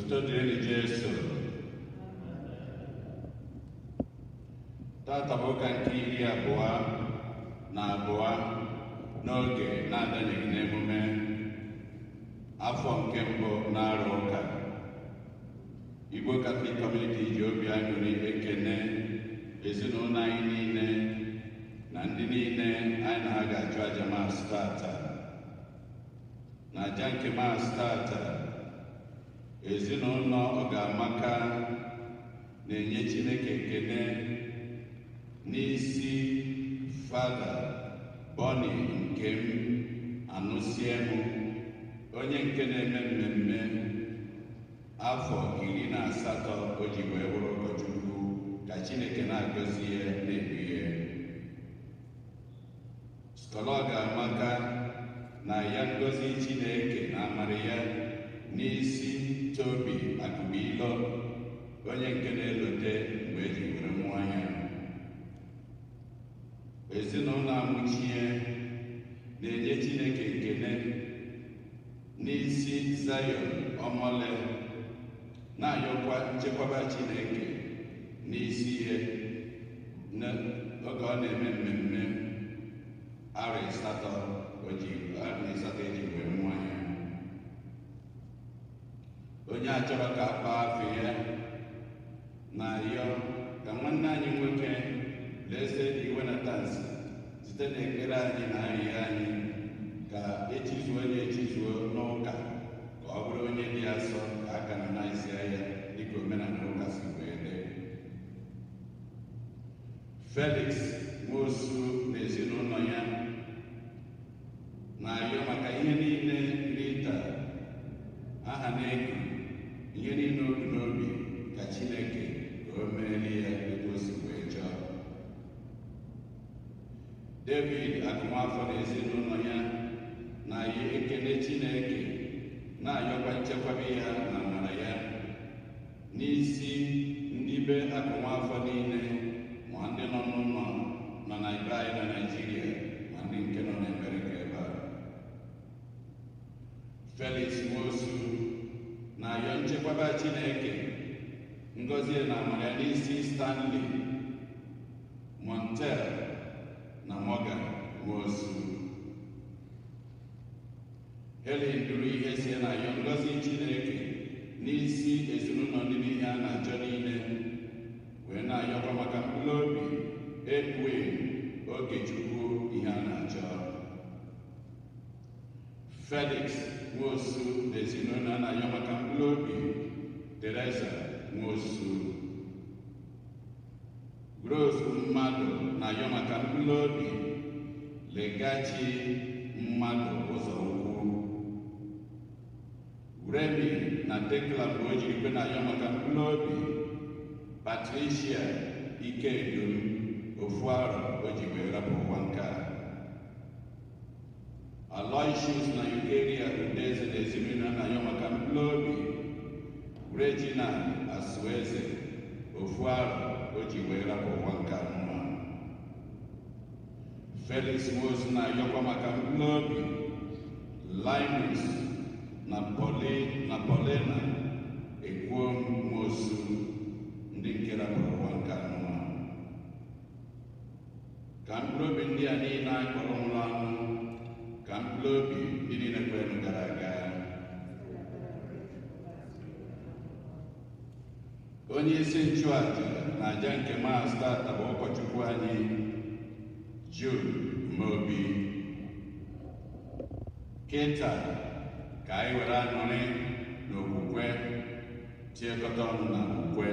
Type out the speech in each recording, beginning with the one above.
Otuto dịrị Jesu. Tata bụ ụka nke 22 n'oge na-adanyeghị n'emume afọ nke mbụ na-arụ ụka. Igbo Catholic Community ji obi aṅụrị ekene ezinụlọ anyị niile na ndị niile anyị na ha ga-achụ aja Mass tata. Na aja nke Mass tata, ezinụlọ Ọgamaka na-enye Chineke ekene n'isi Fada Bonny Nkem Anụsiemu, onye nke na-eme mmemme afọ 18 o ji wee bụrụ ụkọchukwu. Ka Chineke na-agọzi ya, na-edu ya. Schola Ọgamaka na ya ngọzi Chineke na amara ya n'isi Tobi Akụbilo, onye nke na-elote mgbe eji were mụọ ya. Ezinụlọ Amụchie na-enye Chineke ekene n'isi Zion Ọmọle, na-ayọkwa nchekwaba Chineke n'isi ihe n'oge ọ na-eme mmemme arọ 8 o ji arọ 8 eji wee mụọ ya. Onye a chọrọ ka akpa afọ ya na-ayọ ka nwanne anyị nwoke Blessed Iwenatansi site n'ekpere anyị na arịrịọ anyị ka echizuo onye echizuo n'ụka, ka ọ bụrụ onye dị asọ, ka a canonize ya dịka omenala ụka si wee dị. Felix Nwosu na ezinụlọ ya na-ayọ maka ihe niile Rita aha na-eku ihe niile obi n'obi, ka Chineke ka o meeli ya etu o si wee chọọ. David Akụnwafọ na ezinụlọ ya na-ayọ ekele Chineke, na-ayọkwa nchekwaba ya na amara ya n'isi ndị be Akụnwafọ niile, ma ndị nọ n'ụlọ nọ na ibe anyị na Naịjirịa, ma ndị nke nọ n'Amerịka ebe a. Felix Nwosu na-ayọ nchekwaba Chineke, ngọzi na amara ya n'isi Stanley Montel na Morgan Nwosu. Helen duru ihe sie na-ayọ ngọzi Chineke n'isi ezinụlọ ndị n'ihe a na-achọ niile, wee na-ayọkwa maka mkpụrụ obi Edwin Ogechukwu ihe a na-achọ. Felix Nwosu na ezinụlọ a na-ayọ maka mkpụrụ obi Teresa Nwosu. Rose mmadụ na-ayọ maka mkpụrụ obi Legachi mmadụ ụzọ ukwu. Remi na Tekla mgbe o jiri kwe na-ayọ maka mkpụrụ obi Patricia Ikedum, ofu arọ o ji wee rapụ ụwa nke a. Aloysius na Eucharia Udeze na ezinụlọ na-ayọ maka mkpụrụ obi Regina Asueze, ofu arọ o ji wee rapụ ụwa nke anụmanụ. Felix Nwosu na-ayọkwa maka mkpụrụ obi Linus na Poli na Paulina Ekwuom Nwosu, ndị nke rapụrụ ụwa nke anụmanụ. Ka mkpụrụ obi ndị a niile anyị kpọrọ nwụrụ anwụ, ka mkpụrụ obi ndị niile kwerenụ gara aga. Onye isi nchụaja na aja nke Mass tata bụ ụkọchukwu anyị Jude Mobi. Kịta ka anyị were aṅụrị na okwukwe tiekọta ọnụ na okwukwe.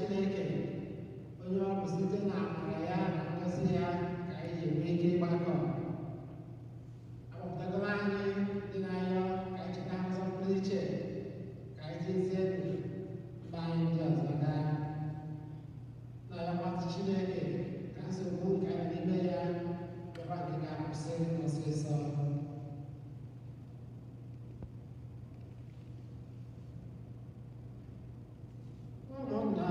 Chineke, onye ọ bụ site na amara ya na ngọzi ya ka anyị ji enwe ike ịgbakọ. Akpọpụtagoro anyị ndị na-ayọ ka anyị cheta ha ụzọ pụrụ iche ka anyị jezie mba anyị ndị ọzọ gaa. Na-ayọkwatụ Chineke ka nsogbu nke anyị n'ime ya bịakwa nke ga-akwụsị ọsịsọ. Ụmụnna,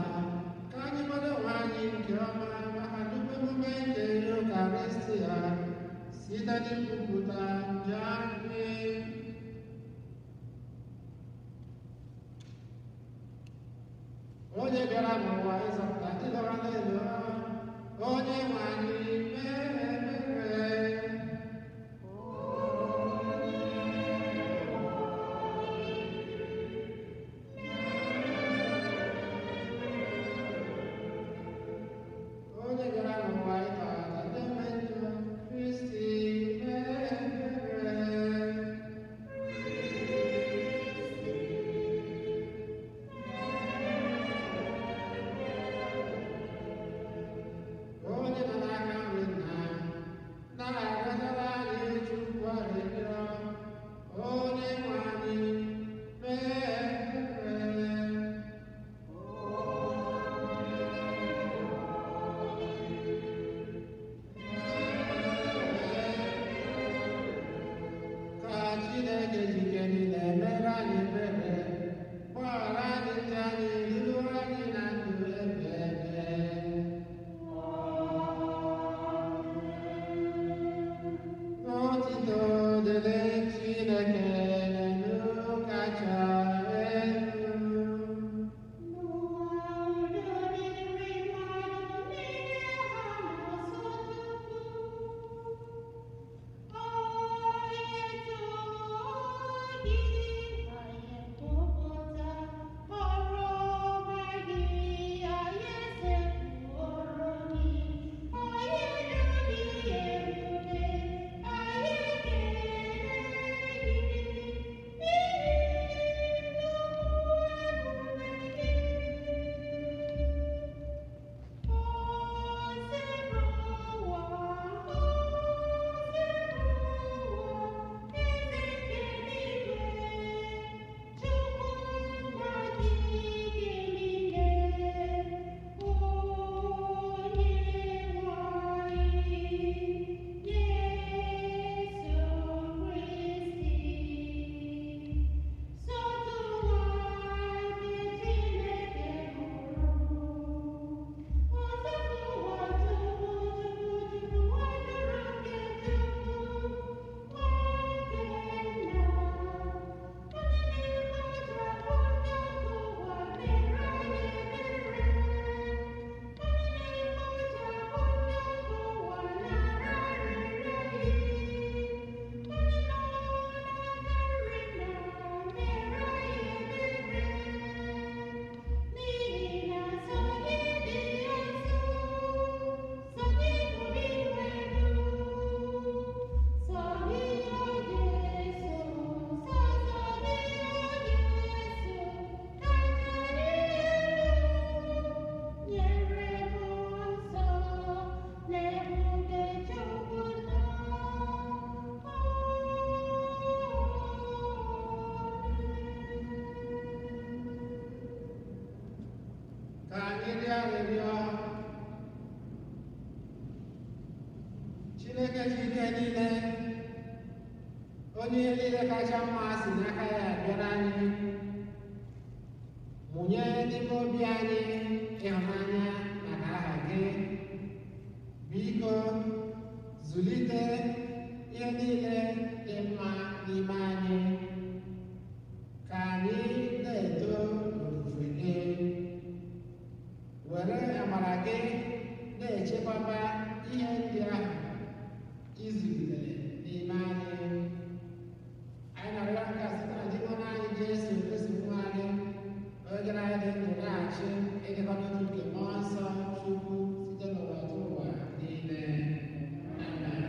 ka anyị mara onwe anyị nke ọma maka nnukwu emume nke Eucharistia site n'ikwupụta njọ anyị. Onye bịara n'ụwa ịzọpụta ndị dọrọ n'elu, onye nwe anyị mee ebere. Onye bịara n'ụwa ịtọghata ndị nwe njọ, Kristi mee ebere. Onye nọ n'aka nri nna na-arịọtara anyị Chukwu arịrịọ, onye nwe anyị mee ebere. Ka Chineke jike niile mere anyị ebere, gbaghara anyị njọ anyị, duo anyị na ndụ ebe ebe. Otito dịrị Chineke n'elu kacha elu. Ka anyị rịọ arịrịọ. Chineke ji ike niile, onye ihe niile kacha mma si n'aka ya bịara anyị, mụnye n'ime obi anyị ịhụnanya maka aha gị. Biko zụlite ihe niile dị mma n'ime anyị, ka anyị na-eto n'ofufe gị. Were amara gị na-echekwaba ihe ndị ahụ ị zụlitere n'ime anyị. Anyị na-arịọ nke a site na Dinwenụ anyị Jesu Kristi nwa gị, onye gị na anyị dị ndụ na-achị ịdịkọ n'otu nke Mmụọ Nsọ Chukwu site n'ụwa ruo ụwa niile. Amen.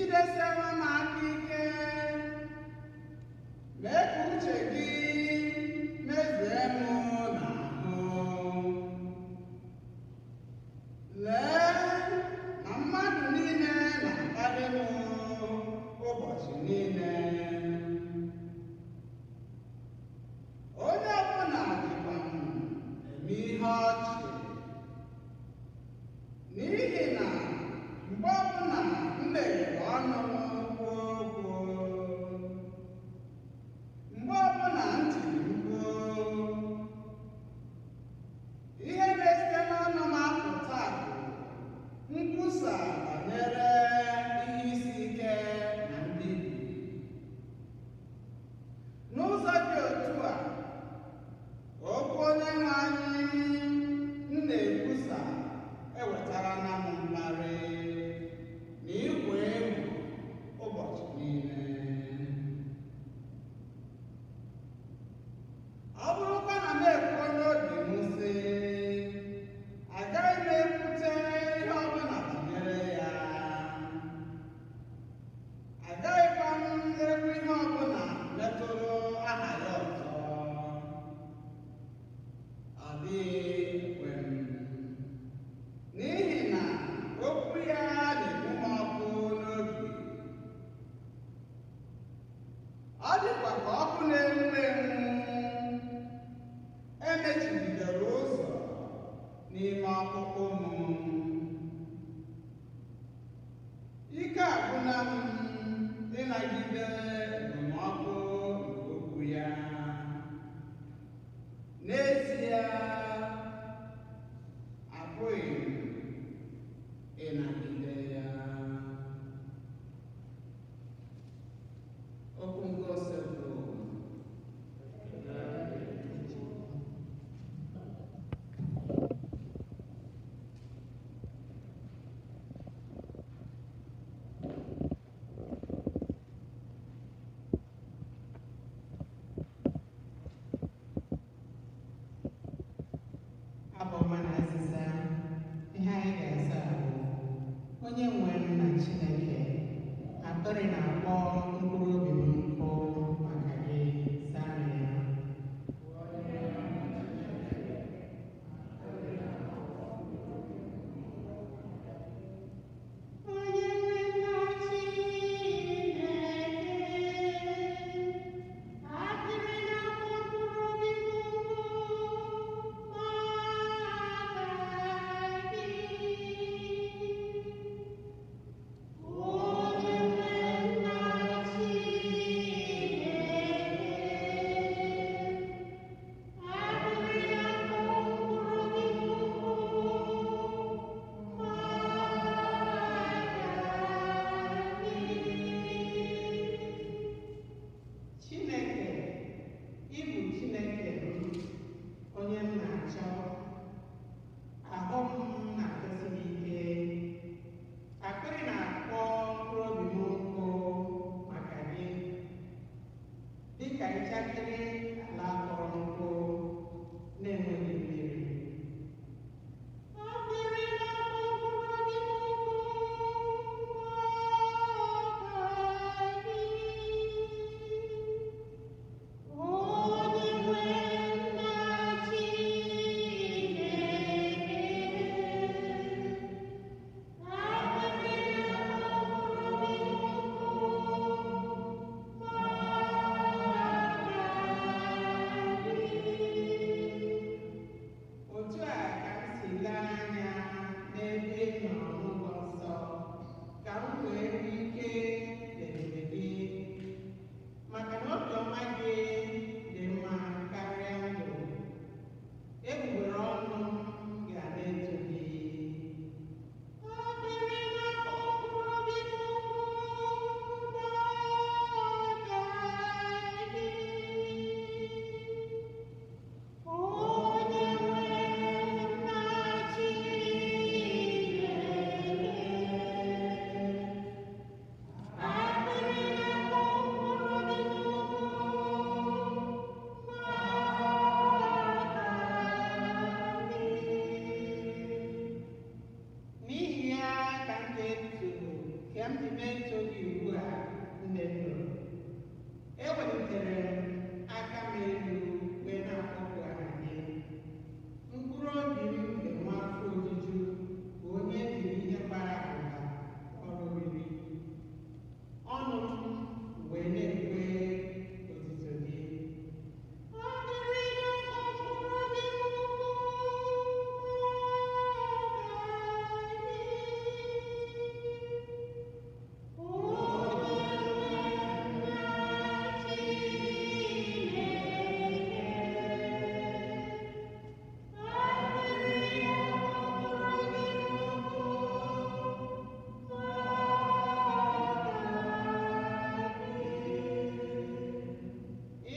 Ijidesiela m aka ike, mee ka uche gị mezue m n'ahụ. Lee na mmadụ niile na-akparị m ụbọchị niile. Onye ọbụla jikwa m eme ihe ọchị, n'ihi na mgbe ọbụla m meghere ọnụ m kwuo okwu, mgbe ọbụla m tiri mkpu, ihe na-esite n'ọnụ m apụta bụ nkwusa banyere ihe isi ike na mbibi. N'ụzọ dị otu a, okwu Onyenwe anyị m na-ekwusa ewetarala m mkparị na ikwa emo ụbọchị niile. Ọ bụrụkwa na m ekwuo n'obi m sị, agaghị m ekwute ihe ọbụla banyere ya, agaghịkwa m ekwu ihe ọbụla metụrụ aha ya ọzọ, ọ dịghị ekwe m, n'ihi na okwu ya na-egbu m ọkụ n'obi. Ọ dịkwa ka ọkụ na-enwu enwu emechibidoro ụzọ n'ime ọkpụkpụ m. Ike agwụla m ịnagide ekpomọkụ nke okwu ya. N'ezie, apụghị m ịnagide ya. Okwu ngosi bụ: Abụ ọma na azịza. Ihe anyị ga-aza bụ: Onye nwe m na Chineke, akpịrị na-akpọ mkpụrụ obi m nkụ maka gị. Zaa ya. Onye nwe m na Chineke, akpịrị na-akpọ mkpụrụ obi m nkụ maka gị. Onye nwe m na Chineke, akpịrị na-akpọ mkpụrụ obi m nkụ maka gị. Chineke, ị bụ Chineke m, onye m na-achọ. Ahụ m na-achọsi m ike. Akpịrị na-akpọ mkpụrụ obi m nkụ maka gị, dịka ntakịrị ala kpọrọ nkụ na-enweghị mmiri. Akpịrị na-akpọ mkpụrụ obi m nkụ maka gị. Onye nwe m na Chineke, akpịrị na-akpọ mkpụrụ obi m nkụ maka gị. Otu a ka m si lee anya n'ebe ị nọ n'ụlọ nsọ, ka m wee nwee ike n'ebube gị, maka na obiọma gị dị mma karịa ndụ. Egbugbere ọnụ m ga na-eto gị. Akpịrị na-akpọ mkpụrụ obi m nkụ maka gị. Onye nwe m na Chineke, akpịrị na-akpọ mkpụrụ obi m nkụ maka gị. N'ihi ya ka m ga-eto nke m ji na-eto gị ugbu a nne nụrụ. Ewelitere m aka m elu wee na-akpọku aha gị. Mkpụrụ obi m na-enwe afọ ojuju ka onye jiri ihe gbara abụba ọrụ oriri. Ọnụ m wee na-ekwe otuto gị.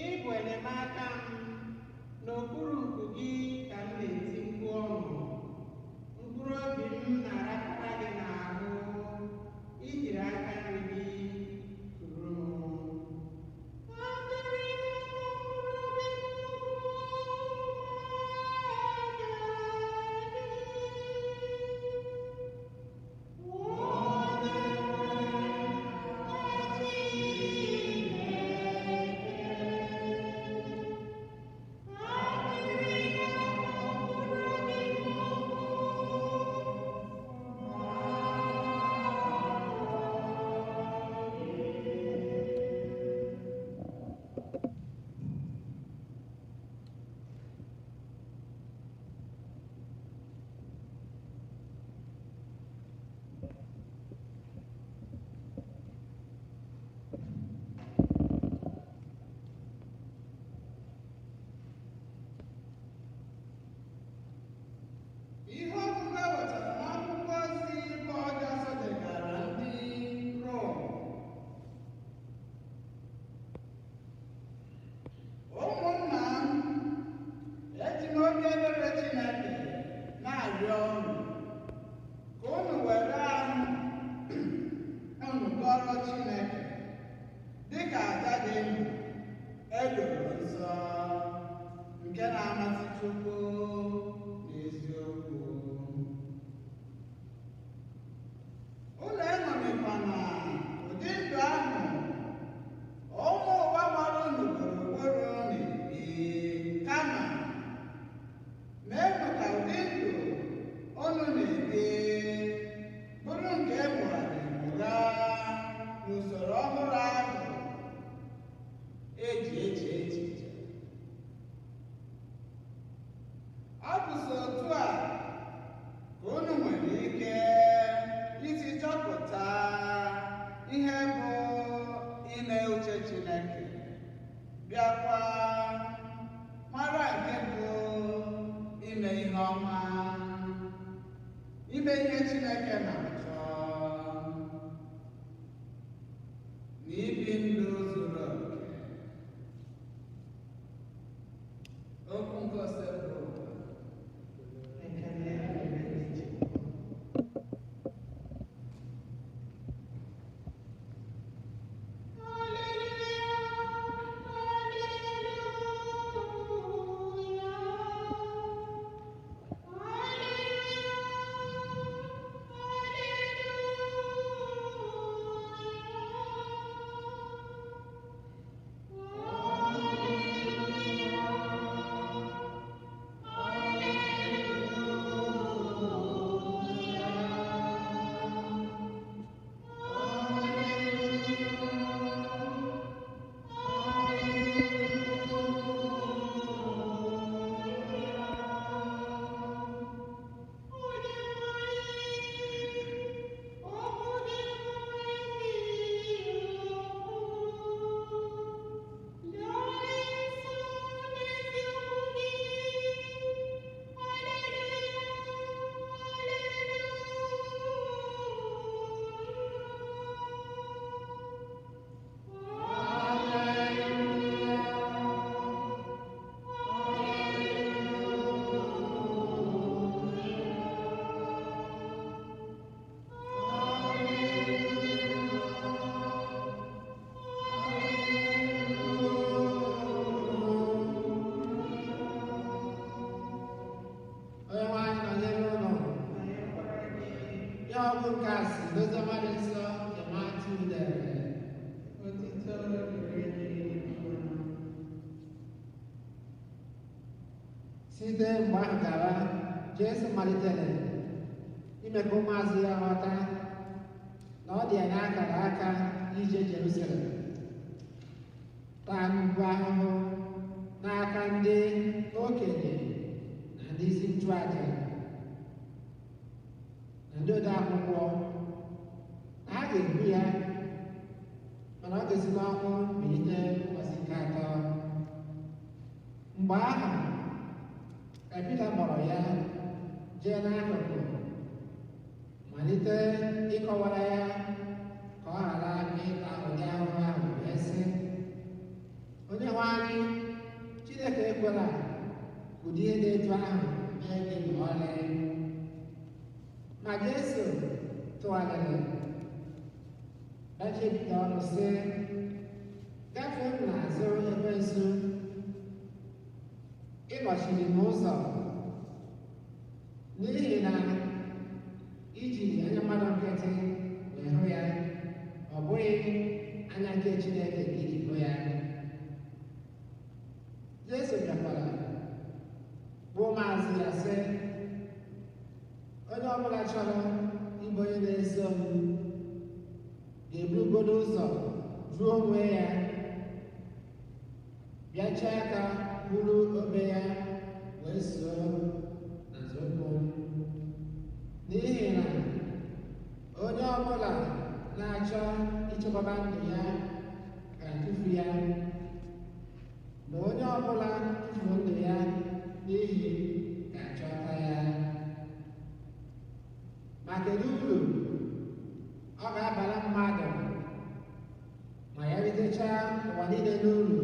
Ị bụ enyemaka m, n'okpuru nku gị ka m na-eti mkpu ọṅụ. Mkpụrụ obi m na-arapara gị n'ahụ, i jiri aka nri gị kuru m. Ihe ọgụgụ e wetara n'akwụkwọ ozi Pọl Jọsọ degara ndị Rom. Ụmụnna m, eji m obi ebere Chineke na-arịọ unu ka unu were ahụ unu kpọrọ Chineke dịka aja dị ndụ edoro nsọ nke na-amasị Chukwu n'eziokwu. Unu eṅomikwana ụdị ndụ ahụ ụmụ ụwa gbara unu gburugburu na-ebi, kama meenụ ka ụdị ndụ unu na-ebi bụrụ nke e nwegharịrị emegha n'usoro ọhụrụ ahụ eji eche echiche. Ọ bụ so otu a ka unu nwere ike isi chọpụta ihe bụ ime uche Chineke, bịakwa mara nke bụ ime ihe ọma, ime ihe Chineke na-achọ, na ibi ndụ zuru oke. Okwu nke Osebụrụwa. Ekele dịrị Chukwu. Onye nwe anyị nọnyere ụnụ. Ya ọ bụ nke a si n'oziọma dị nsọ nke Matiu dere. Otito dịrị gị, Onyenwe. Site mgbe ahụ gawa, Jesu malitere ime ka ụmụazụ ya ghọta na ọ dị ya n'akara aka ije Jerusalem, taa nnukwu ahụhụ n'aka ndị okenye na ndị isi nchụaja na ndị ode akwụkwọ, na ha ga-egbu ya, mana ọ ga-esi n'ọnwụ bilite ụbọchị nke atọ. Mgbe ahụ ka Pita kpọrọ ya jee n'akụkụ, malite ịkọwara ya ka ọ ghara ịta ụdị ahụhụ ahụ, wee sị, Onyenwe anyị, Chineke ekwela ka ụdị ihe dị etu ahụ mee gị ma ọlị. Ma Jesu tụgharịrị dachie Pita ọnụ sị, gafee m n'azụ, ekwensu, ị nọchiri m ụzọ, n'ihi na i jiri anya mmadụ nkịtị wee hụ ya, ọ bụghị anya nke Chineke ka iji hụ ya. Jesu bịakwara bụ ụmụazụ ya sị, onye ọbụla chọrọ ịbụ onye na-eso m ga-eburugodo ụzọ jụọ onwe ya, bịachie aka buru obe ya wee soo na nzọụkwụ m. N'ihi na onye ọbụla na-achọ ichekwaba ndụ ya ga-atụfu ya, ma onye ọbụla tụfuru ndụ ya n'ihi ga-achọta ya. Ma kedu uru ọ ga-abara mmadụ ma ya ritechaa ụwa niile n'uru,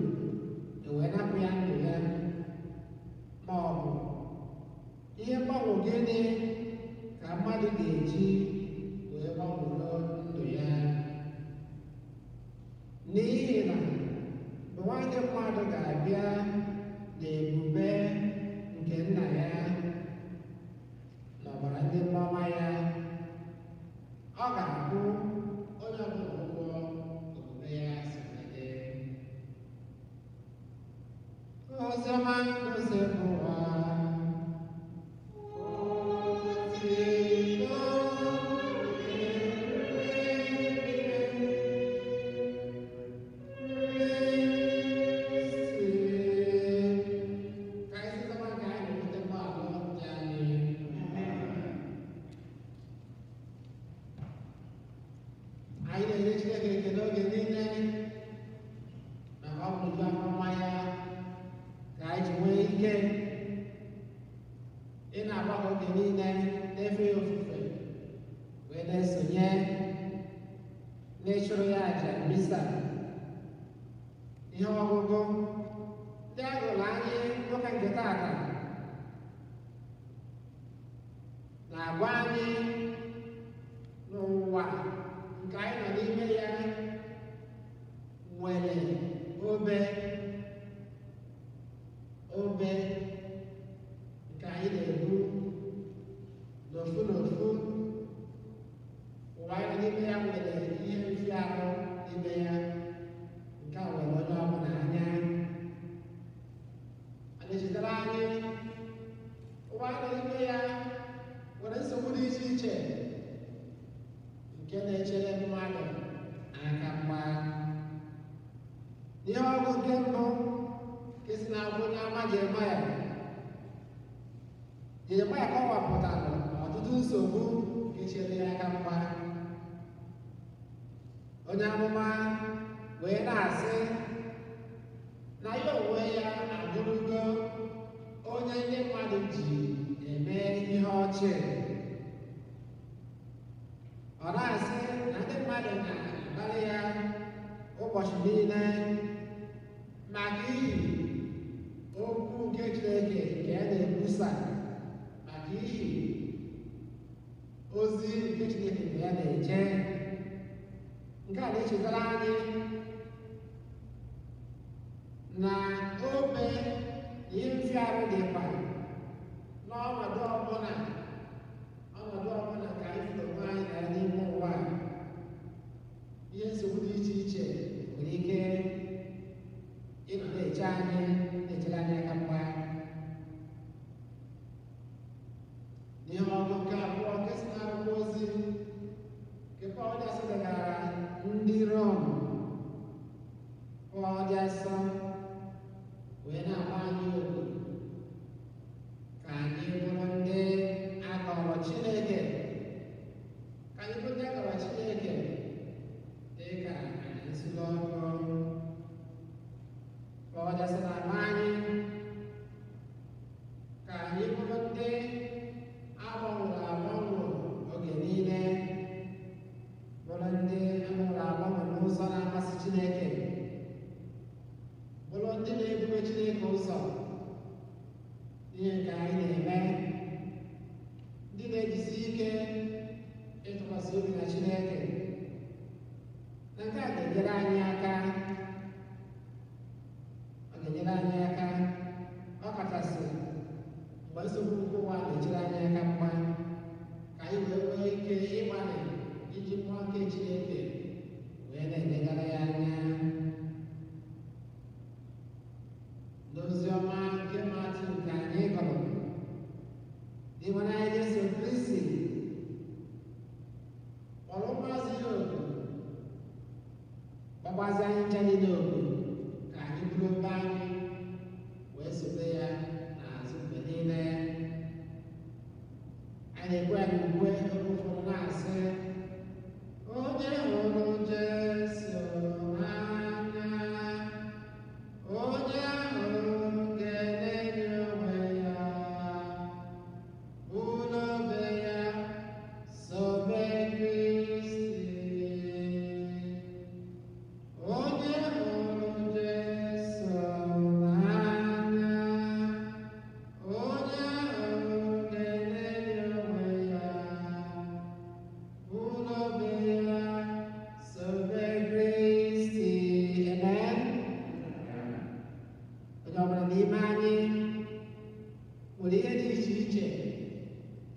e wee napụ ya ndụ ya? Ma ọ bụ ihe mgbanwe gịnị ka mmadụ ga-eji wee gbanwere ndụ ya? N'ihi na mgbe nwa nke mmadụ ga-abịa n'ebube nke nna ya na ọbara ndị mmụọ ya, ọ ga-akwụ onye ọbụla ụgwọ omume ya si wee dị. Oziọma Osebụwa. Otito dịrị Kristi. Ka anyị sịkwa nke anyị na-enweta mgbaghara dị anyị. Anyị na-enye Chineke ekele oge niile maka ọ bụ uju afọ ọma ya ka anyị ji nwee ike ị na-agbakọ oge niile na-efe ya ofufe, wee na-esonye n'ịchụrụ ya àjà misa. Ihe ọgụgụ ndị agụrụ anyị n'ụka nke taata na-agwa anyị n'ụwa nke anyị nọ n'ime ya nwere obe, obe nke anyị na-ebu n'ofu n'ofu. Ụwa anyị nọ n'ime ya nwere ihe mfiarụ n'ime ya, nke a nwere onye ọbụla anya. A na-echetara anyị ụwa anyị nọ n'ime ya nwere nsogbu dị iche iche nke na-echere mmadụ aka mgba. N'ihe ọgụ nke mbụ nke si na-akwụ onye ama Jeremaya, Jeremaya kọwapụtara ọtụtụ nsogbu nke chere ya aka mgba. Onye amụma wee na-asị na ya onwe ya abụrụgo onye ndị mmadụ ji eme ihe ọchị. Ọ na-asị na ndị mmadụ na-akparị ya ụbọchị niile maka ihi okwu nke Chineke nke a na-ekwusa, maka ihi ozi nke Chineke nke ya na-eje. Nke a na-echetara anyị na obe na ihe mfịarụ dịkwa n'ọnọdụ ọbụla, ọnọdụ ọbụla ka anyị fụrụ onwe anyị na ya n'ime ụwa a. ịgara Chineke dị ka anyị nsule ọkụ. Ka ọ dasị na anyị ka anyị bụrụ ndị agbanwere agbanwe oge niile, bụrụ ndị agbanwere agbanwe n'ụzọ na-amasị Chineke, bụrụ ndị na-ebube Chineke ụzọ ihe nke anyị na-eme, ndị na-ejisi ike ịtụkwasị obi na Chineke. Na nke a ga-enyere anyị aka, ọ ga-enyere anyị aka ọ kachasị mgbe nsogbu nke ụwa na-echere anyị aka mgba, ka anyị wee nwee ike ịgbalị iji mmụọ nke Chineke wee na-elegara ya anya. N'ozi ọma nke Matiu nke anyị gụrụ, Dinwenụ anyị Jesu Kristi kpọrọ ụmụazụ ya oku, kpọkwazi anyị ncha niile oku ka anyị bụrụ obe anyị wee sobe ya n'azụ mgbe niile. Anyị na-ekwe anyị ukwe oge ụfọdụ na-asị, onye hụrụ Jesu n'anya, onye ahụ ga-enye onwe ya, bụrụ obe ya, sobe Kristi. Onye hụrụ Jesu n'anya, onye ahụ ga-enye onwe ya, bụrụ obe ya, sobe Kristi. Amen. Onye ọbụla n'ime anyị nwere ihe dị iche iche,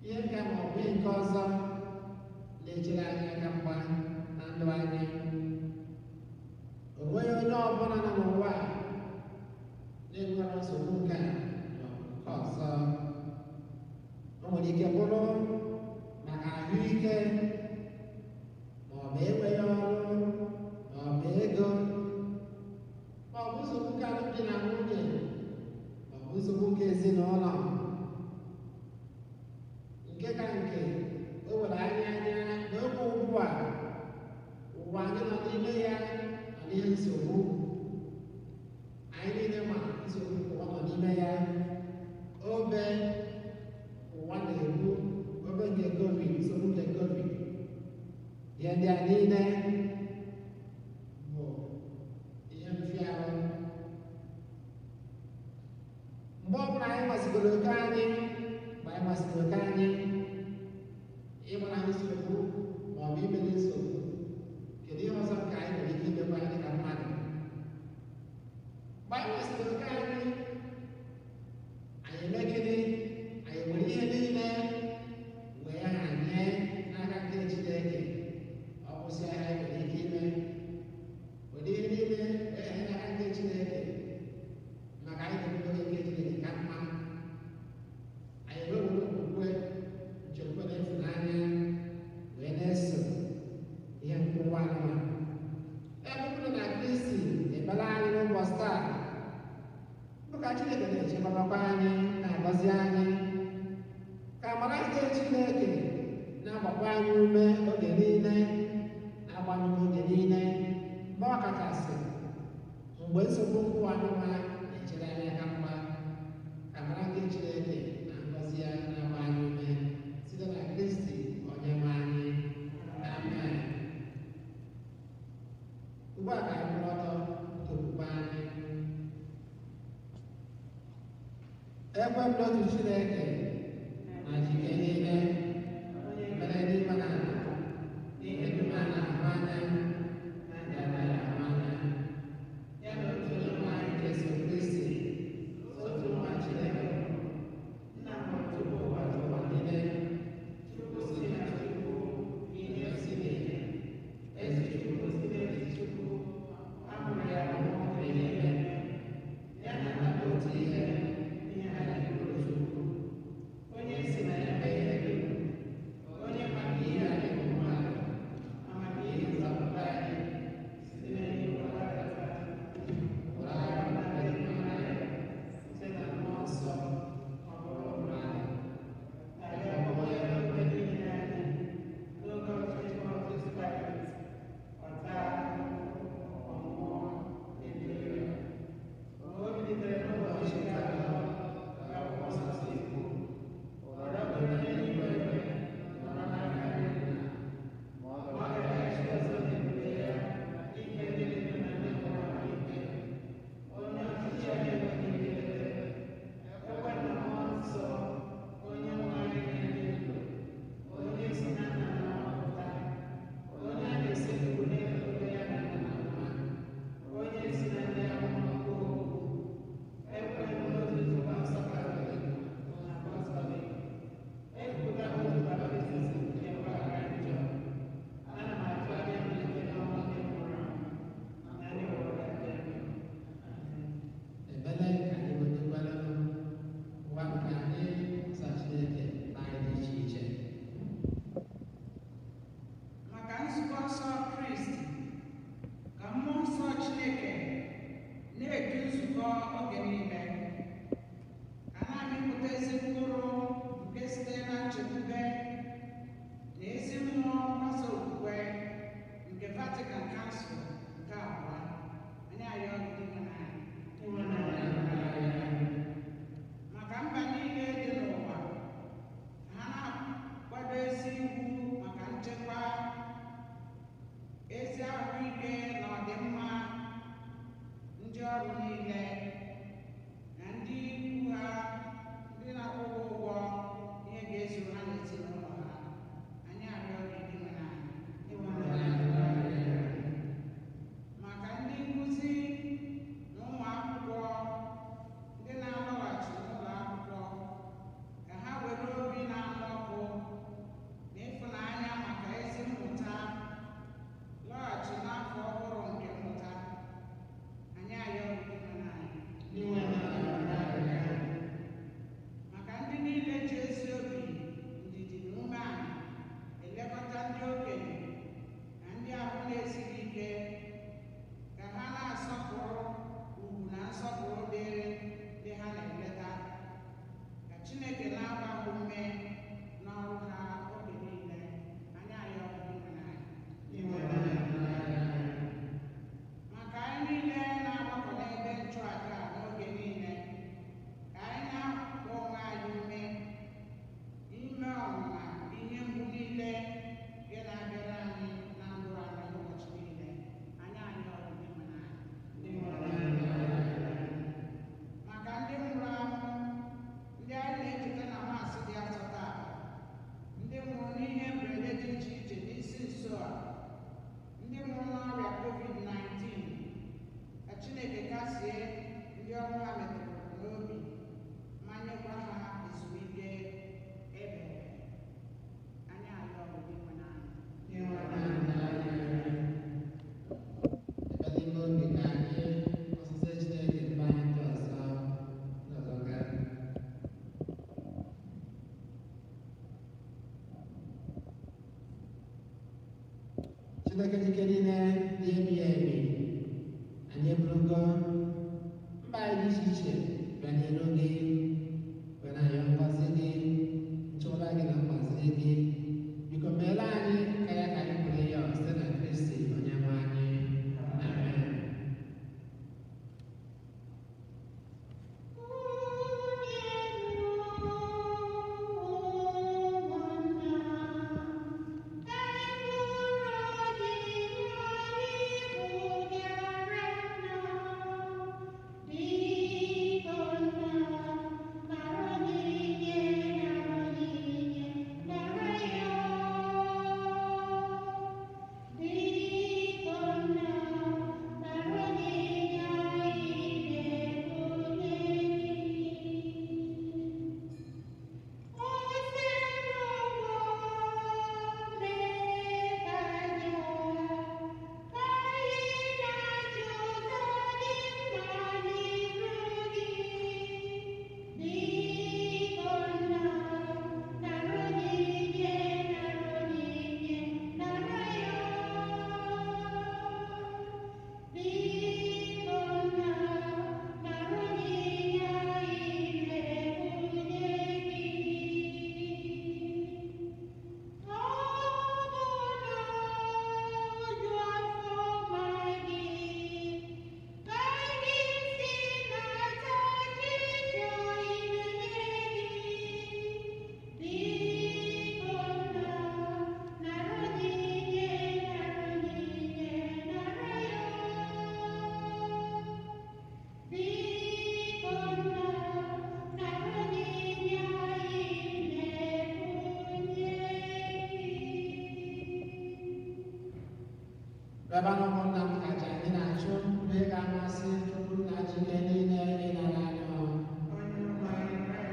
ihe nke ma ọ bụ ihe nke ọzọ na-echere anyị aka mgba na ndụ anyị. O nweghị onye ọbụla nọ n'ụwa a na-enwere nsogbu nke a ma ọ bụ nke ọzọ. O nwere ike bụrụ maka ahụike, ma ọ bụ enweghị ọrụ, ma ọ bụ ego, ma ọ bụ nsogbu nke alụmdi na nwunye, ma ọ bụ nsogbu nke ezinụlọ. Nke ka nke o were anyị anya n'oge ugbu a, ụwa anyị nọ n'ime ya nọ n'ihe nsogbu. Anyị niile ma nsogbu ụwa nọ n'ime ya. Obe ụwa na-ebu, obe nke COVID, nsogbu nke COVID. Ihe ndị a niile bụ ihe mfịahụ. Mgbe ọbụla anyị masịgoro oke anyị, mgbe anyị masịgoro oke anyị ịgbara nsogbu ma ọ bụ imeri nsogbu, kedu ihe ọzọ nke anyị nwere ike imekwa dị ka mmadụ? Mgbe anyị masịrị oke anyị, anyị eme gịnị? Anyị nwere ihe niile wee ha nye n'aka nke Chineke. Ọ kwụsị ihe anyị nwere ike ime, were ihe niile wee ha nye n'aka nke Chineke, maka anyị ga-ebido nke Chineke ka mma. Anyị wee were okwukwe, nchekwube na ịfụnanya wee na-eso ihe nkwụwa anụmanụ. Ebe ọ bụrụ na Kristi na-ekpere anyị n'ụbọchị taa, bụ ka Chineke na-echekwabakwa anyị, na-agọzi anyị, ka amara nke Chineke na-agbakwa anyị ume oge niile, na-agba anyị ume oge niile, ma ọ kachasị mgbe nsogbu nkwụwa anụmanụ na-echere anyị aka mgba. Ka amara nke Chineke na ngọzi ya na-agba anyị ume site na Kristi onye nwe anyị. Amen. Ugbu a ka anyị kwụrụ ọtọ okwukwe anyị. Ekwe m n'otu Chineke na jike niile, mere n'ime na ala, ihe dum a na-ahụ anya na ndị anaghị ahụ anya, ya na otu Onyenwe anyị Jesu Kristi, otu nwa Chineke, nna mụrụ tupu ụwa ụwa niile, Chukwu si na Chukwu, ihe si n'ihe, ezi Chukwu si n'ezi Chukwu, a mụrụ ya n'ụwa niile, ya na nna bụ otu ihe, ihe ha ji bụrụ Chukwu. Nsọ Kristi, ka Mmụọ Nsọ Chineke na-edu nzukọ oge niile, ka na-amịpụta ezi mkpụrụ nke sitere na nchekwube na ezi mmụọ mgbasa okwukwe nke Vatican Council nke abụọ. Anyị arịọ gị, Dinwenụ anyị. Maka mba niile dị n'ụwa, ka ha na-akwado ezi iwu maka nchekwa, ezi ahụike na ọdịmma ndị ọrụ niile na ndị ikwu ha, ndị na-akwụ ha ụgwọ ihe ga-ezuru ha na ezinụlọ ha. Anyị arịọ gị, Dinwenụ anyị. Maka ndị nkụzi na ụmụ akwụkwọ ndị na-alọghachi n'ụlọ akwụkwọ, ka ha were obi na-anụ ọkụ na ịfụnanya maka ezi mmụta lọghachi n'afọ ọhụrụ nke mmụta. Anyị arịọ gị, Dinwenụ anyị. Maka ndị niile ji ezi obi, ndidi na umeala elekọta ndị okenye na ndị ahụ na-esighị ike, ka ha na-asọpụrụ ugwu na nsọpụrụ dịrị ndị ha na-eleta, ka Chineke na-agba ha ume n'ọrụ ha oge niile. Anyị arịọ gị, Dinwenụ anyị. Maka anyị niile na-agbakọ n'ebe nchụaja a n'oge niile, ka anyị na-akpọ onwe anyị ume ime ọnwụnwa ihe mgbu niile nke na-abịara anyị na ndụ anyị ụbọchị niile. Anyị arịọ gị, Dinwenụ anyị. Maka ndị nwụrụ anwụ, ndị anyị na-echeta na Maasị dị asọ taa, ndị nwụrụ n'ihe mberede dị iche iche n'isi nso a, ndị nwụrụ n'ọrịa COVID-19, ka Chineke kasie ndị ọnwụ ha metụrụ n'obi ma nyekwa ha ezumike ebere. Anyị arịọ gị, Dinwenụ anyị. Ebe n'ime obi ka anyị ọsịsọ Chineke mgbe anyị ndị ọzọ ndị ọzọ gaa. Chineke jike niile dị ebighị ebi, anyị eburugo mba anyị dị iche iche bịa n'iru gị wee na-ayọ ngọzi gị, nchekwa gị na mgbaziri gị. Biko meere anyị karịa ka anyị pụrụ ịyọ site na Kristi onye nwe anyị. Amen. Baba na ụmụnna m, kacha anyị na-achụ bụ ihe ga-amasị Chukwu na jike niile ịnara anyị ọrụ. Onye nwe anyị, nara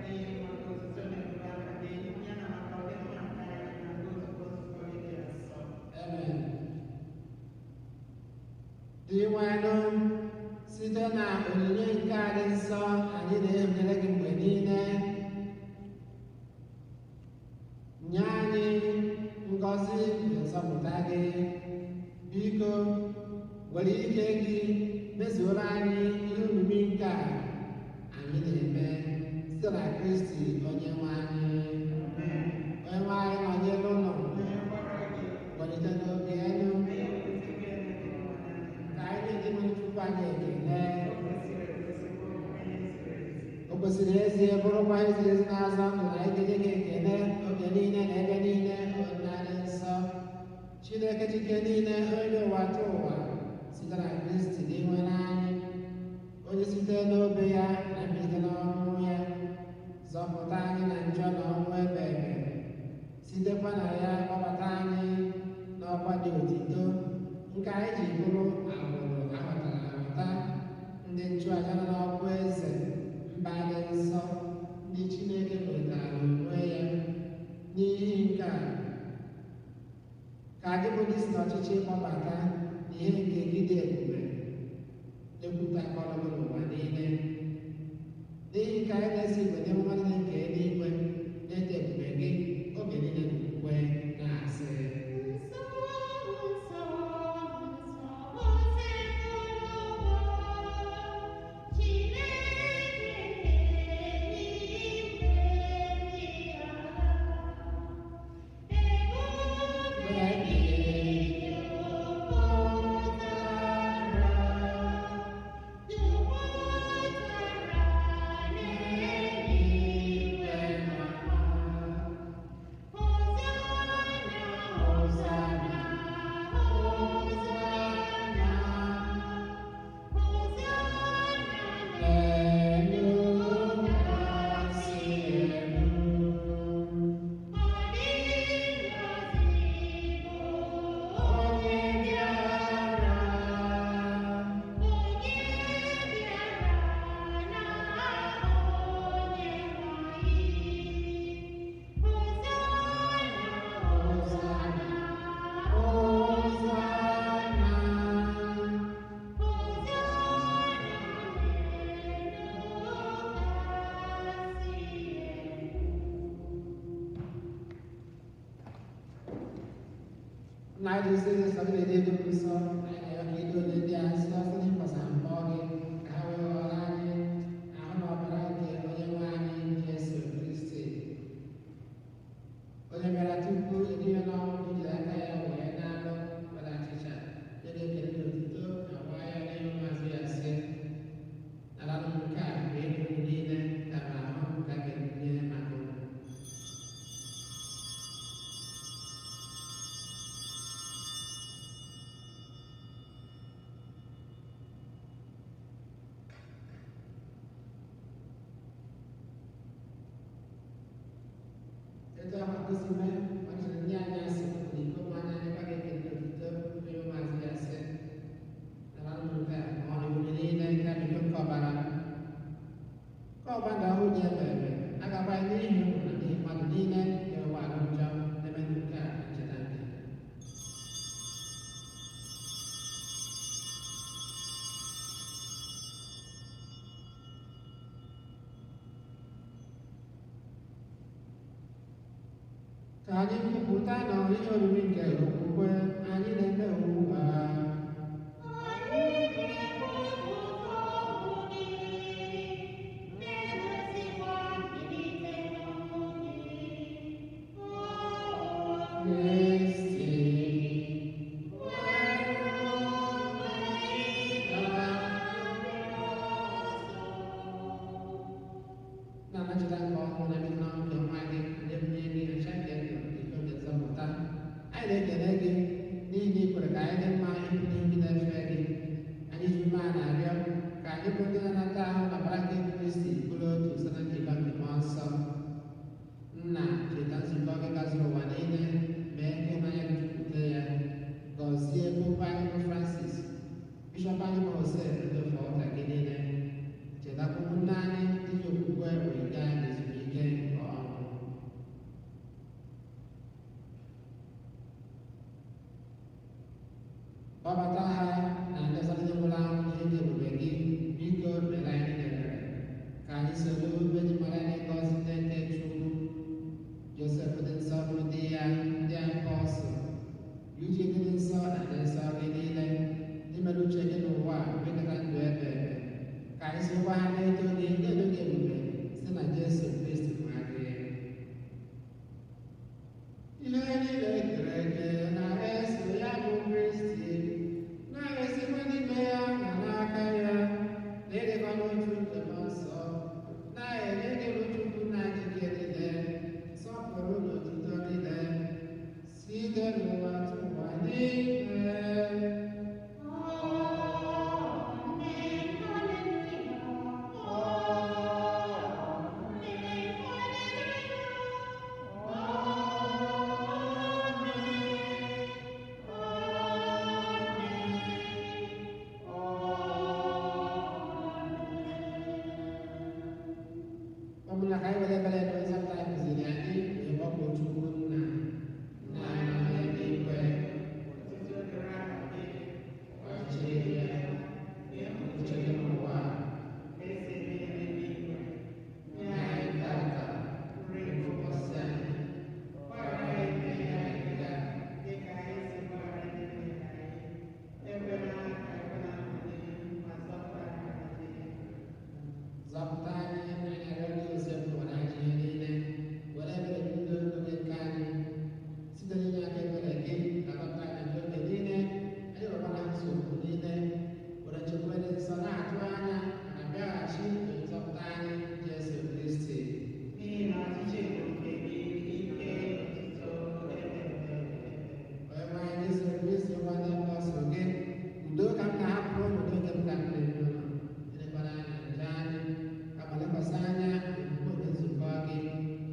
gị maka otuto na ebube aha gị, ya na maka ọdịmma nke anyị na nke nzukọ nsọ gị dị nsọ. Amen. Dinwenụ, site na onyinye nke a dị nsọ anyị na-enyere gị mgbe niile, nye anyị ngọzi nke nzọpụta gị. Biko were ike gị mezuoro anyị ihe omume nke a anyị na-eme site na Kristi onye nwe anyị. Onye nwe anyị nọnyere ụnụ, welite n'obi elu, ka anyị na-enye nwere Chukwu anyị ekele. O kwesịrị ezie bụrụkwa ezi ezi na-azọ ndụ na anyị ga-enye gị ekele oge niile na ebe niile, Nna dị nsọ, Chineke Chike niile, onye ụwa tụ ụwa, site na Kristi dị nwere anyị, onye site n'obe ya na mbilite n'ọnwụ ya zọpụta anyị na njọ na ọnwụ ebe ebe, sitekwa na ya kpọbata anyị n'ọkwa dị otito nke anyị ji bụrụ agbụrụ ahụtara ahụta, ndị nchụaja nọ n'ọkwa eze, mba dị nsọ, ndị Chineke nwetara onwe ya. N'ihi nke a ka gị bụ ndị si n'ọchịchị kpọbata n'ihe nke gị dị ebube na-ekwupụtakọrọ gị n'ụwa niile. N'ihi nke anyị na-esi igwe nye mmadụ nke eluigwe na-eto ebube gị oge niile n'okwukwe na-asị: Na anyị nsọ gị na-edo nsọ, anyị na-arịọ ka ido onye ndị a nsọ site n'ịkwasa mmụọ gị, ka ha wee ghọrọ anyị ahụ na ọbara nke onye nwe anyị Jesu Kristi, onye bịara tupu eluigwe n'ọnwụ ijiri aka ya wee na-alụ were achịcha nye gị ekele na otuto ma gbaa ya n'ihu maazị ya sị: naranụ nke a bụ elu unu niile, ka m ahụ ka a ga-enye maka unu. Etu ahụ akụzi mee, ọ jụrụ ndị anyị asị na iko mmanya anyị kwa ga-ekele otuto onye maazị ya sị: naranụ nke a ma ọ bụ unu niile, nke a bụ iko nke ọbara m, nke ọba na ọhụụ dị ebe ebe a ga-agba ya n'ihi unu na n'ihi mmadụ niile na-enwe ahụ njọ. Emenụ nke a na ncheta nke. Ka anyị kwupụta na ihe oriri nke okwukwe anyị na-eme ugbu a. Kristi, na-anachita nke ọhụrụ na ebido nke nwa gị ndị mmiri gị ncha nke ndụ iko nke nzọpụta. Anyị na-ekele gị n'ihi na ị kwere ka anyị dị mma ịbụ n'ihu gị na-efe gị. Anyị ji umeala na-arịọ ka anyị bụ ndị na-anata ahụ na ọbara nke Kristi bụrụ otu site na njikọ nke Mmụọ Nsọ. Nna, cheta nzukọ gị gazuru ụwa niile, mee ka ịhụnanya gị jupụta ya. Gọzie Popu anyị bụ Francis, Bishọp anyị bụ Jose ndị ofe ụka gị niile. Chetakwa ụmụnne anyị ndị ji okwukwe wee gaa n'ezumike nke ọnwụ. Kpọbata ha na ndị ọzọ niile nwụrụ anwụ n'ihe dị ebube gị, biko mere anyị niile ebere, ka anyị soro Virgin Maria na-ngọzi nne nke Chukwu, Josef dị nsọ bụ di ya, ndị apọstụl, Eugene dị nsọ na ndị nsọ gị niile. niile. Ụmụnna, ka anyị were ebere na nzọpụta anyị kụziri anyị wee gbapụ Chukwu nna na eluigwe. Otuto dịrị aha gị, Ọchịchị ya, uche gị n'ụwa, ka esi eme ya n'eluigwe. nye anyị tata Nri nke ụbọchị anyị, Gbaghara anyị mmehie anyị ga dị ka anyị si gbaghara ndị mmehie anyị. Ekwela ka anyị kwe na nnwale, ma zọpụta anyị n'ajọ ihe. Zọpụta anyị n'anya gị Osebụrụwa na ajọ ihe niile, were ebere gị ndị ndụ gị nke anyị, site n'inye aka ebere gị nakọta anyị n'oge niile, anyị nwekwara nsogbu niile, were chekwube dị nsọ na-atụ anya na bịaghachi onye nzọpụta anyị Jesu Kristi. N'ihi na ọchịchị bụ nke gị, ike, otuto, ebe ebe ebe. Onye nwe anyị Jesu Kristi, nwa ndị apọstụl gị, udo ka m na-ahapụrụ unu, udo nke m ka m na-enye unu. Elekwara anya njọ anyị, kama lekwasị anya n'okwukwe nke nzukọ gị.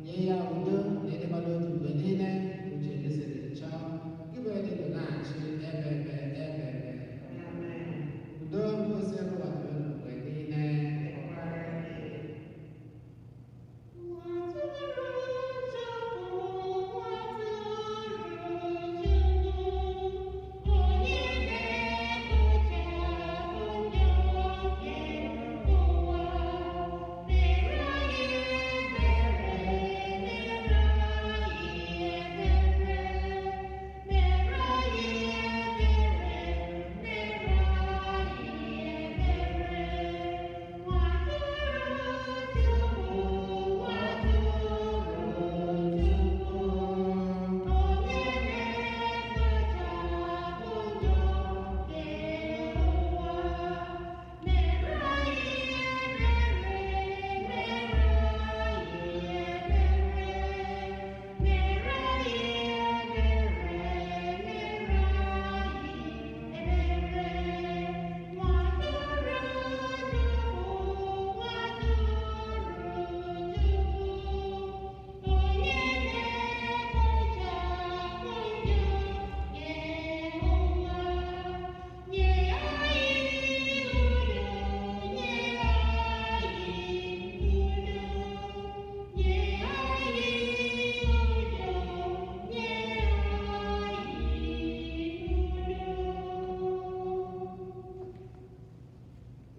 Nye ya udo na ịdịkwa n'otu mgbe niile, uche gị siri chọọ. Gị bụ onye dị ndụ na-achị ebe ebe ebe ebe. Amen. Udo nke Osebụrụwa dịrị unu mgbe niile. Dịkwara gị.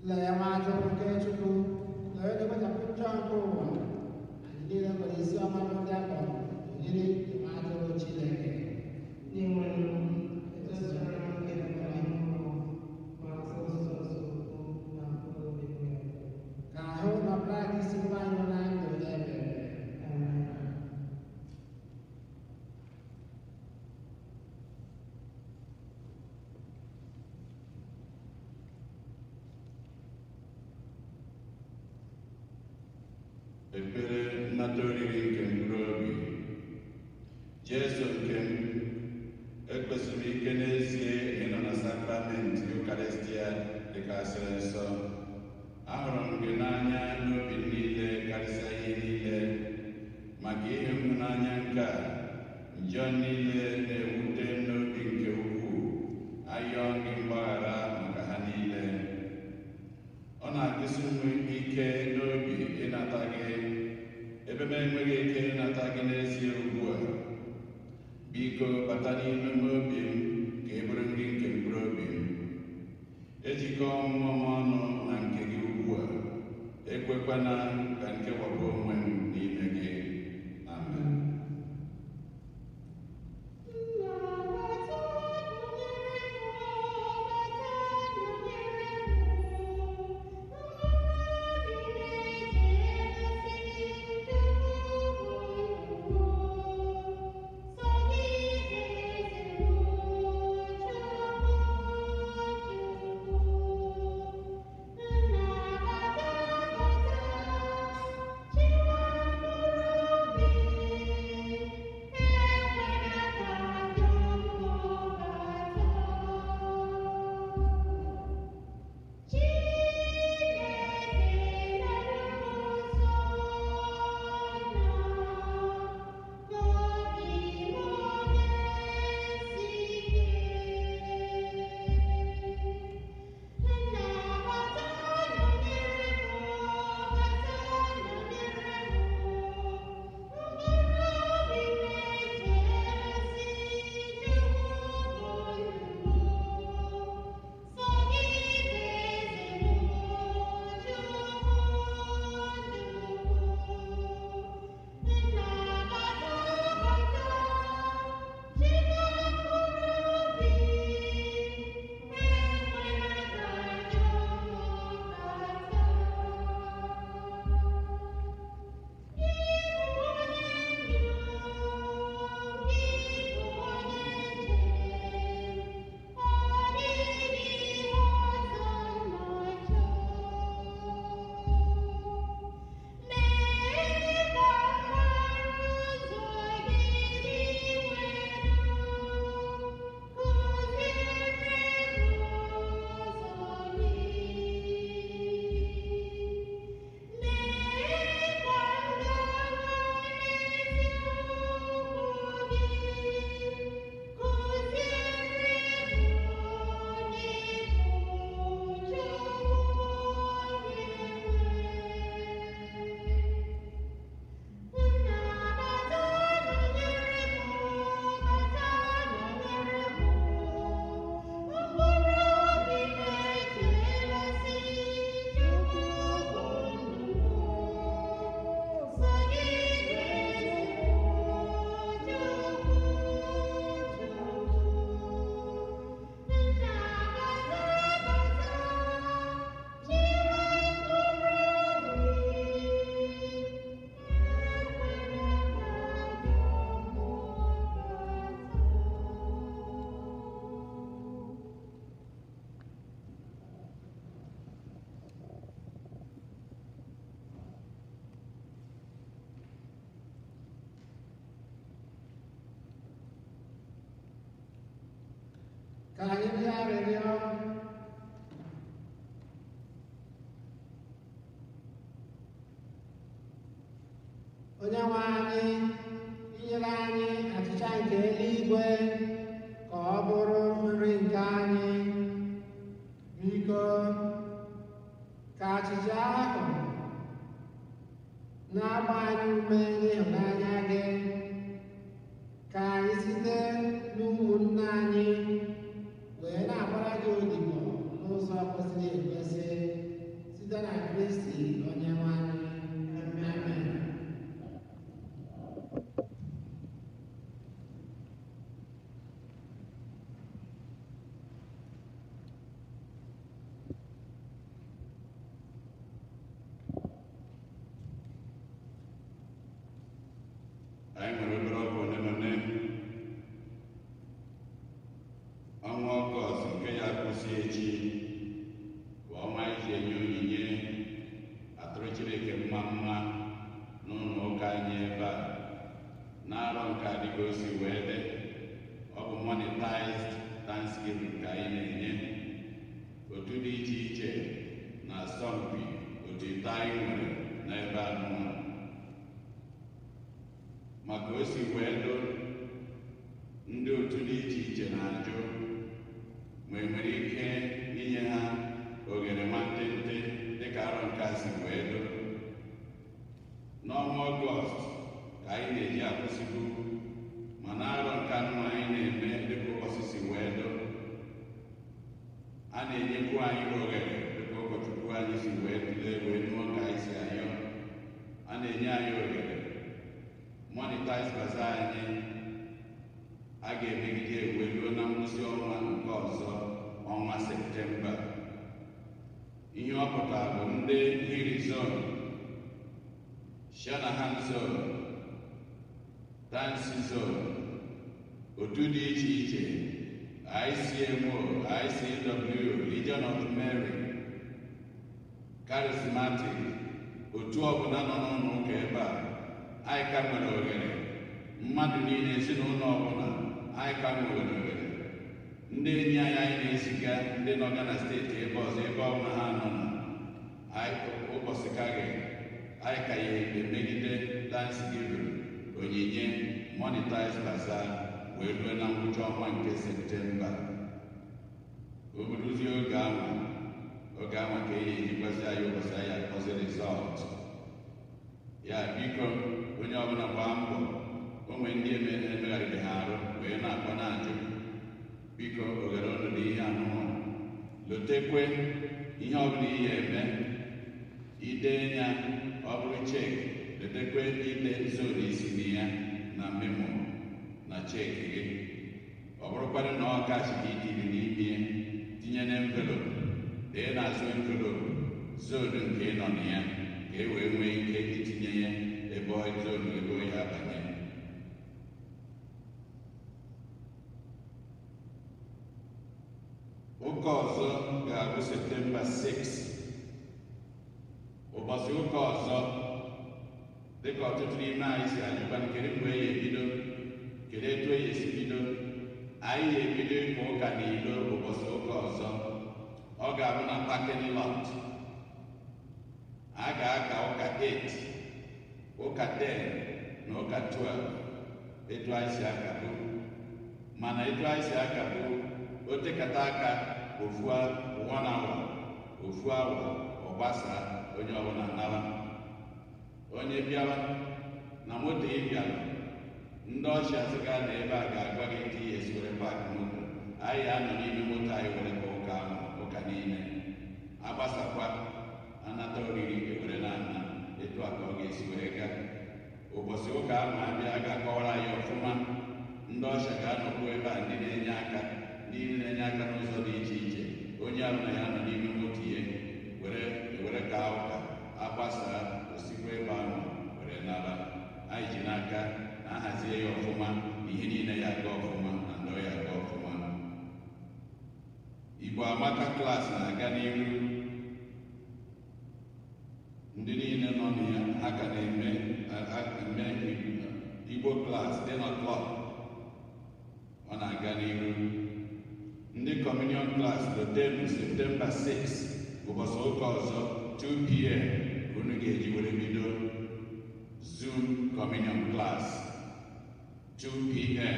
Lee nwa atụrụ nke Chukwu, lee onye na-ekpochapụ njọ nke ụwa. Anyị niile nwere isi ọma bụ ndị a kpọrọ oriri nke nwa atụrụ Chineke. N'inweghị etozuru m nke dịkwa n'ime mmụọ, ma sọsọ okwu na mkpụrụ obi m ga-adị. Ka ahụ na ọbara Kristi nwa anyị na ndụ ebere. Amen. Ekpere nnata oriri nke mkpụrụ obi. Jesu nke m, ekwesịrị ike n'ezie na ịnọ na sakramenti Eukaristia dịkasịrị nsọ. Ahụrụ m gị n'anya n'obi m niile karịsịa ihe niile. Maka ihe ịhụnanya nke a, njọ niile na-ewute m n'obi nke ukwuu. Ayọọ gị mgbaghara maka ha niile. Ọ na-agụsi m ike n'obi ịnata gị, ebe m enweghị ike ịnata gị n'ezie ugbu a. Biko bata n'ime m obi m ka ị bụrụ nri nke mkpụrụ obi m. Ejikọọ mmụọ m ọnụ na nke gị ugbu a. Ekwekwana ka nkewapụ onwe m n'ime gị. Amen. Nna Ka anyị rịọ arịrịọ. Onyenwe anyị, inyere anyị achịcha nke eluigwe ka ọ bụrụ nri nke anyị. Biko, ka achịcha ahụ na-agba anyị ume n'ịhụnanya gị, ka anyị site n'ụmụnne anyị wee na-agbara gị odibo n'ụzọ kwesịrị ekwesị, site na Kristi Onyenwe anyị. Amen. Anyị nwere obere ọkụ ole na ole. Ọnwa Ọgọst nke ya kwụsị echi bụ ọnwa anyị ji enye onyinye atụrụ Chineke mma mma n'ụlọ ụka anyị ebe a. N'arọ nke a, dịka o si wee dị, ọ bụ monetized Thanksgiving ka anyị na-enye. Otu dị iche iche na asọmpi otu ite anyị nwere n'ebe a nụnwa. Maka o si wee dụ, ndị otu dị iche iche na-ajụ ma e nwere ike inye ha oghere nwantịntị dịka arọ nke a si wee dụ. N'ọnwa Ọgọst ka anyị na-eji akwụsịbụ, mana arọ nke anụ anyị na-eme dịka ụbọchị si wee dụ, a na-enyekwu anyị oghere dịka ụkọchukwu anyị si wee tụlee wee nụọ ka anyị si ayọ. A na-enye anyị oghere monetize bazaar anyị a ga-emegide ewe ruo na ngwụsị ọnwa nke ọzọ, ọnwa Septemba. Ihe ọ pụtara bụ ndị Hiri Zone, Shanahan Zone, Tansi Zone, otu dị iche iche, ICMO, ICW, Legion of Mary, Charismatic, otu ọbụla nọ n'ụlọ ụka ebe a, anyị ka nwere oghere. Mmadụ niile, ezinụlọ ọbụla, anyị ka nwere oghere. Ndị enyi anyị anyị na-eziga, ndị nọ Ghana steeti, ebe ọzọ, ebe ọbụla ha nọ na anyị, ụbọchị kaghị anyị ka ya emegide Thanksgiving onyinye monetize bazaar wee ruo na ngwụcha ọnwa nke Septemba. O buruzie oge ahụ, oge ahụ ka e ejikwazi anyị ụbọchị anyị akpọzi result ya. Biko, onye ọbụla gbaa mbọ. O nwee ndị emegharịrị ha arụ wee na-akpọ na-ajụ. Biko, oghere ọnụ dị ihe anụnwa. Lotekwe ihe ọbụla ihe eme ide ya, ọ bụrụ cheque, letekwe ide zone isi na ya na memo na cheque gị. Ọ bụrụkwanụ na ọ cash ka itiri n'ime ya, tinye na envelope, dee n'azụ envelope zone nke ị nọ na ya, ka e wee nwee ike itinye ya ebe zone ego ya abanye. Ụka ọzọ ga-abụ Septemba 6, ụbọchị ụka ọzọ. Dịka ọtụtụ n'ime anyị si ajụkwa, kedu mgbe ya ebido, kedu etu e esi bido? Anyị ga-ebido ịka ụka n'ilo ụbọchị ụka ọzọ. Ọ ga-abụ na parking lot. A ga-aka ụka 8, ụka 10 na ụka 12 etu anyị si akabụ. Mana etu anyị si akabụ, o tekata aka ofu one hour, ofu awa, ọ gbasaa, onye ọbụla nara. Onye bịawa na moto ị bịara, ndị ọchịa sịga na ebe a ga-agwa gị etu ihe esi were park moto. Anyị anọ n'ime moto anyị were ka ụka ahụ, ụka niile agbasakwa, anata oriri, ewere na-ana. Etu a ka ọ ga-esi were gaa. Ụbọchị ụka ahụ abịa, a ga-akọwara anyị ọfụma. Ndị ọcha ga-anọkwu ebe a, ndị na-enye aka, ndị na-enye aka n'ụzọ dị iche iche. Onye ọbụla ya nọ n'ime moto ihe were were ka ụka agbasaa, osikwa ebe ahụ were nara. Anyị ji n'aka na ahazie ya ọfụma na ihe niile ya aga ọfụma na ndọ ya aga ọfụma. Igbo Amaka class na-aga n'iru. Ndị niile nọ na ya, ha ka na-eme eme Igbo class dị na club, ọ na-aga n'iru. Ndị Communion class lotenu September 6, ụbọchị ụka ọzọ, 2 p.m. ka unu ga-eji were bido Zoom Communion class, 2 p.m.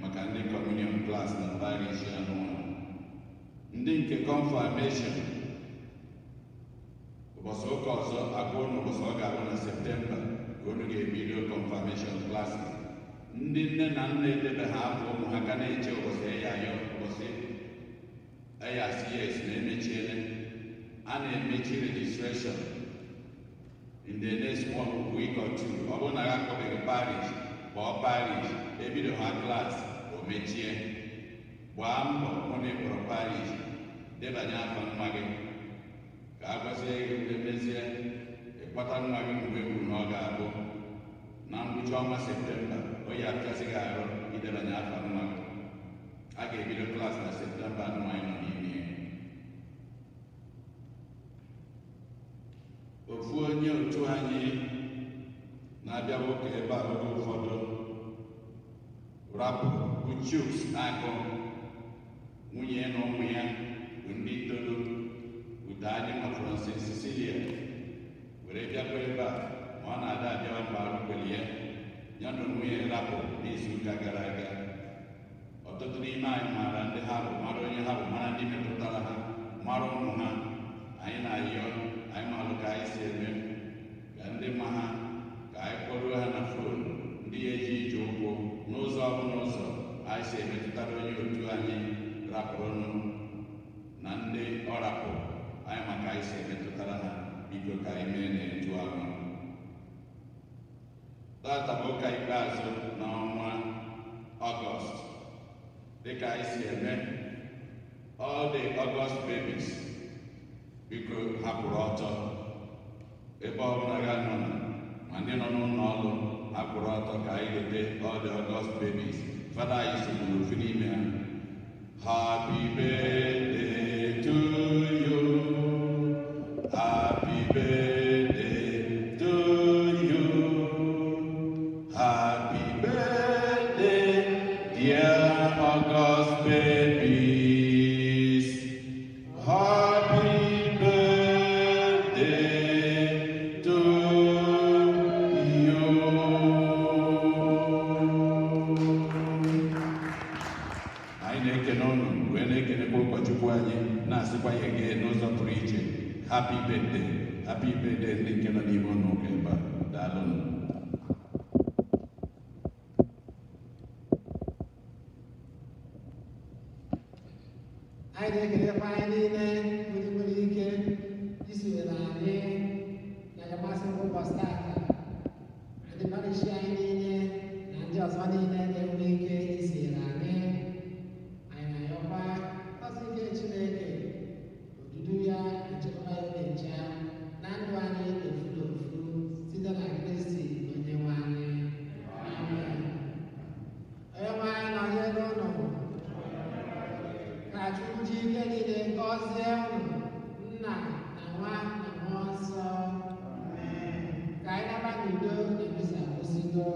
maka ndị Communion class na parish anụnwa. Ndị nke Confirmation, ụbọchị ụka ọzọ agwa unu ụbọchị ọ ga-abụ na Septemba ka unu ga-ebido Confirmation class. Ndị nne na nna edebe ha afọ ụmụ ha ka na-eche ụbọchị ya ayọ, ụbọchị ya asị yes na emechiele. A na-emechi registration in the next one week or two. Ọ bụrụ na ha akpọbeghị parish, kpọọ parish. Ebido ha class, o mechie. Gbaa mbọ hụ na ị kpọrọ parish, debanye afọ nwa gị ka a gwazie gị, emezie ịkpọta nwa gị mgbe e kwuru na ọ ga-abụ na ngwụcha ọnwa Septemba. Oyi apịasị gị arụ idebanye afa nwa gị. A ga-ebido class na Septemba nwa anyị nọ n'ime ya. Ofu onye otu anyị na-abịawa ụka ebe a oge ụfọdụ rapụ bụ Chuks Agụ, nwunye ya na ụmụ ya bụ ndị toro ute anyị ma Francis Cecilia were bịakwa ebe a, ma ọ na-ada abịawa mgbe arụkweli ya. Ya na onwe ya rapụ n'izuụka gara aga. Ọtụtụ n'ime anyị maara ndị ha bụ, mara onye ha bụ, mara ndị metụtara ha, mara ụmụ ha. Anyị na-ayọ, anyị malụ ka anyị si eme ka ndị ma ha, ka anyị kpọruo ha na phone, ndị ya eji ije ụkwụ n'ụzọ ọbụla ụzọ anyị si emetụtara onye otu anyị rapụrụnụ na ndị ọ rapụ anyị, maka anyị si emetụtara ha. Biko, ka anyị mee na-etu ahụ. Tata bụ ụka ikpeazụ n'ọnwa Ọgọst. Dịka anyị si eme, all the August babies, biko hapụrụ ọtọ ebe ọbụla ga nọ na, ma ndị nọ n'ụlọ ọrụ hapụrụ ọtọ ka anyị gote all the August babies. Fada anyị sogburu ofu n'ime ha. Happy birthday to you, happy birthday to you, happy birthday, dear August babies. Happy birthday to you. Anyị na-ekene unu wee na-ekenekwa ụkọchukwu anyị, na-asịkwa ya ege n'ụzọ pụrụ iche, happy birthday, happy birthday. Ndị nke nọ n'ime ụlọ ụka ebe a, daalụnụ. Anyị na-ekelekwa anyị niile bụ ndị nwere ike isonyere anyị na amasị ụbọchị tata, ndị parish anyị niile na ndị ọzọ niile na-enwe ike isonyere anyị. Anyị na-ayọkwa ngọzi nke Chineke, odudu ya, nchekwaba ya na-eche na ndụ anyị n'ofu n'ofu, site na Kristi onye nwe anyị. Amen. Onye nwe anyị nọnyere ụnụ. Ka Chukwu ji ike niile gọzie unu, Nna na Nwa na Mmụọ Nsọ. Ka anyị naba n'udo na misa kwụsịgo.